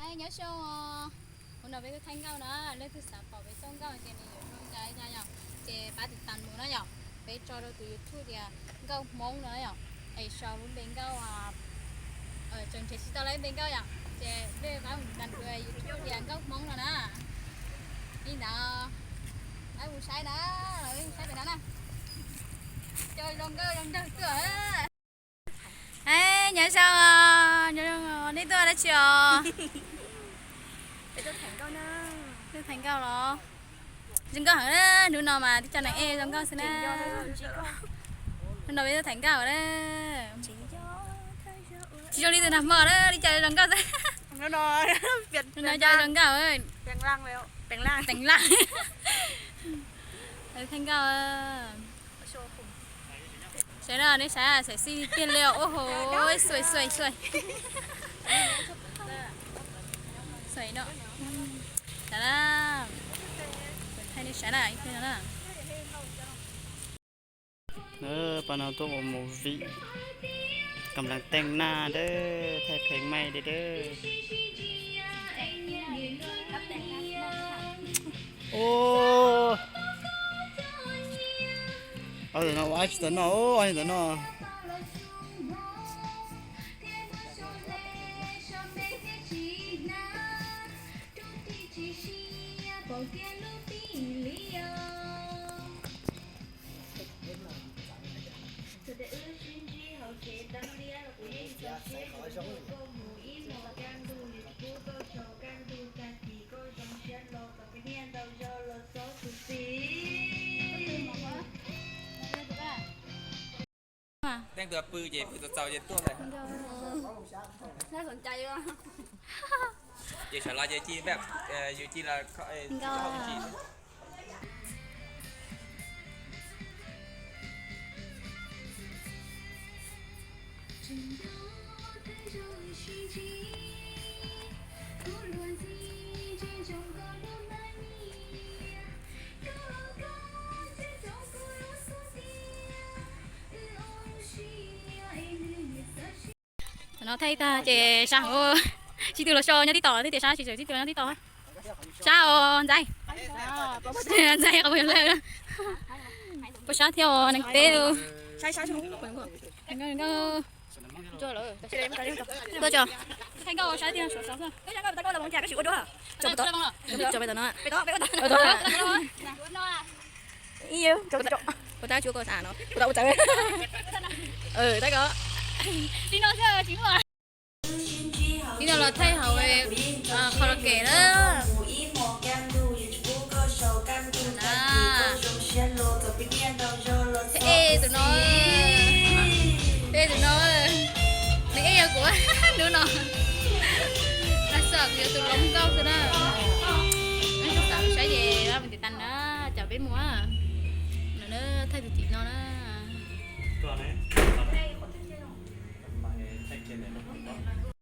Nyob zoo, hnub no peb tuaj thaij nkauj na, leej twg xav pom peb txoj nkauj ces nws yuav zoo li cas li cas yom, ces pab tiv tas mus na yom. Peb tso rau tus YouTube tias Nkauj Hmoob no yom, es sau lub npe nkauj, tseem nrhiav tsis tau lub npe nkauj yom, ces peb pab mus tiv tas tus YouTube tias Nkauj Hmoob no na. Li ntawd, pab mus saib na, los peb mus saib pem no na. Cov zoo nkauj zoo nraug tuaj. Nyob zoo, nyob zoo, nej tuaj dab tsi os? Tuaj tham nkauj los. Zoo nkauj heev na, hnub no mas tib co neeg ej zoo nkauj xwb na. Hnub no peb tuaj tham nkauj na. Tsis zoo li tus nag hmo na, li cas zoo nkauj xwb. Hnub no cov zoo nkauj. Teev laj. Tham nkauj. Saib no, nej saib, xaim xij tiag li, ua hauv xuaim xuaim xuaim. Xuaim no. Saib na, thaij nej saib na, ib pliag no na. Pab no tuaj ua movie, kam lees teej naj dawb, thaij pheej maj dawb dawb. Ob tug no ua dab tsi tau noj, ob tug no. Teej tus pw ces pw txaus txaus ces tuaj lawm. Ces sawv los ces ci, yus ci los. Thaum no thaij tag ces sab hauv, sib tw los so nyob tib tom, twb tias sab tsis txawm sib tw los nyob tib tom. Sab os ntxaij. Ntxaij qhov muag lawm. Puas sab thiab os neeg teb. Tuaj tso. Thaij nkauj sab tiag. Ua tab tsuav koj xav no, ua tab ua txawv. Tab ko. Tib no los thaij hauv karaoke na. Ej tus no, ej tus no, nws ej yog kuv hnub no. Laj xoj kuv yuav tus loob nkauj xwb na. Xav saib ces pab mus tiv tas na, cov peb mus na. Thaij tus tim no na.